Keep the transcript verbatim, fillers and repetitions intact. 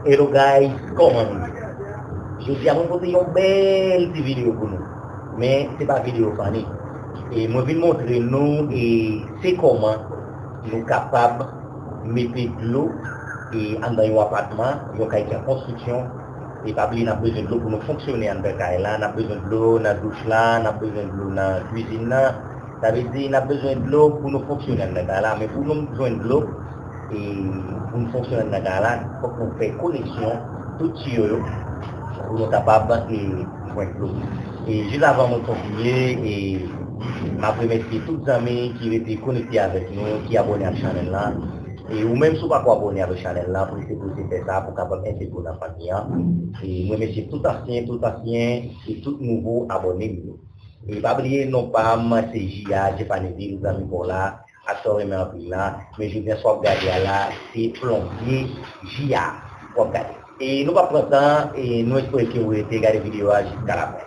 Hello guys, kòman nou? Jodi a mwen pote yon bèl ti videyo pou nou. Men se pa videyo funny. E mwen vin montre nou e se kòman nou kapab mete dlo e anndan yon apatman, yon kay ki an konstriksyon. E pa bliye n ap bezwen dlo pou nou fonksyone anndan kay la, n ap bezwen dlo nan douch la, n ap bezwen dlo nan kwizin nan. Sa vle di n ap bezwen dlo pou nou fonksyone anndan kay la, men pou nou jwenn dlo, e pou n fonksyone anndan kay la, fòk nou fè koneksyon tout tiyo yo pou nou kapab e jwenn dlo. E jis avan mwen kontinye, e m ap remèsye tout zanmi ki rete konekte avèk nou, ki abòne ak chanèl la. E ou menm si w pako abòne avèk chanèl la, prese prese fè sa pou w kapab entegre w nan fanmi an. E m remèsye tout ansyen, tout ansyen e tout nouvo abòne m yo. E pa bliye non pa m se J A, Jefane Vil, zanmi pa w la, aktè w renmen anpil la. Men jodi a sa w ap gade a la, se plonbye J A w ap gade. E nou p ap pran tan, e nou espere ke w rete gade videyo a jiska lafen.